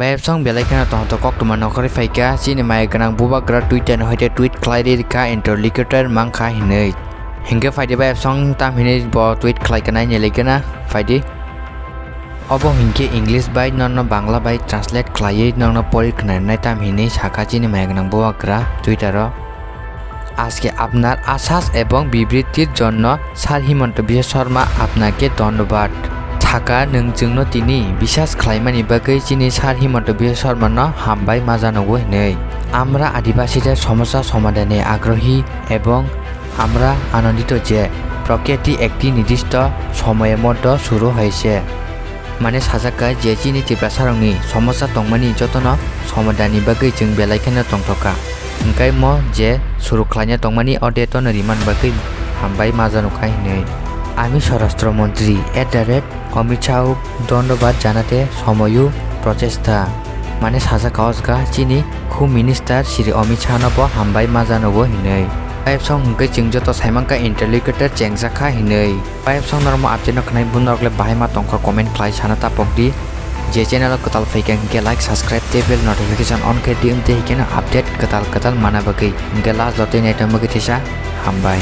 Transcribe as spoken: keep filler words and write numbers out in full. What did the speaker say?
Bai absong belai kheno tongthok koktwma nongkhorwi phaikha, chini maya gwnang bubagra Twitter ni hoite tweet khlai rikha interlocutor mankha hinwi. Hinkhe phaidi bai absong tam hinwi bo tweet khlai kha naini laikha na phaidi. Obo hinkhe English bai nono Bangla bai translate khlaiwi nono pori khnainai tam hinwi sakha chini maya gwnang bubagra Twitter o. আজকে আপনার আশ্বাস এবং বিবৃতির জন্য স্যার হিমন্ত বিশ্ব শর্মা আপনাকে ধন্যবাদ। Sakha nwng chwngno tini bisas khlaimani bagwi chini Sir Himanta Biswa Sarma no hambai majanogo hinwi. আমরা আদিবাসীদের সমস্যা সমাধানে আগ্রহী এবং আমরা আনন্দিত যে প্রক্রিয়াটি একটি নির্দিষ্ট সময়ের মধ্যে শুরু হয়েছে। Mane sajak kha je chini Tiprasarokni somosya tongmani jotono somadani bagwi chwng belai kheno tongthok kha. Hwnkhe mo je suru khlaina tongmani o date-o no rimani bagwi hambai majano kha hinwi. আমি স্বরাষ্ট্রমন্ত্রী at the rate Amit শাহ ধন্যবাদ জানাতে সময়ও প্রচেষ্টা. Mane sajak kha o jaga chini Home Minister Shri Amit Shah no bo hambai majanogo hinwi. Bai absong hwnkhe chwng joto saimankha interlocutor chengjakha hinwi. Bai absong norokmo update no khnai bo norok le bahai ma tongkha comment khlai sana tapok di. Je channel o kwtal phaikha hinkhe like, subscribe tei bell notification on khe di, wngtwi hinkhe no update kwtal kwtal mana bagwi. Hinkhe last jotoi naitong bagwi teisa hambai.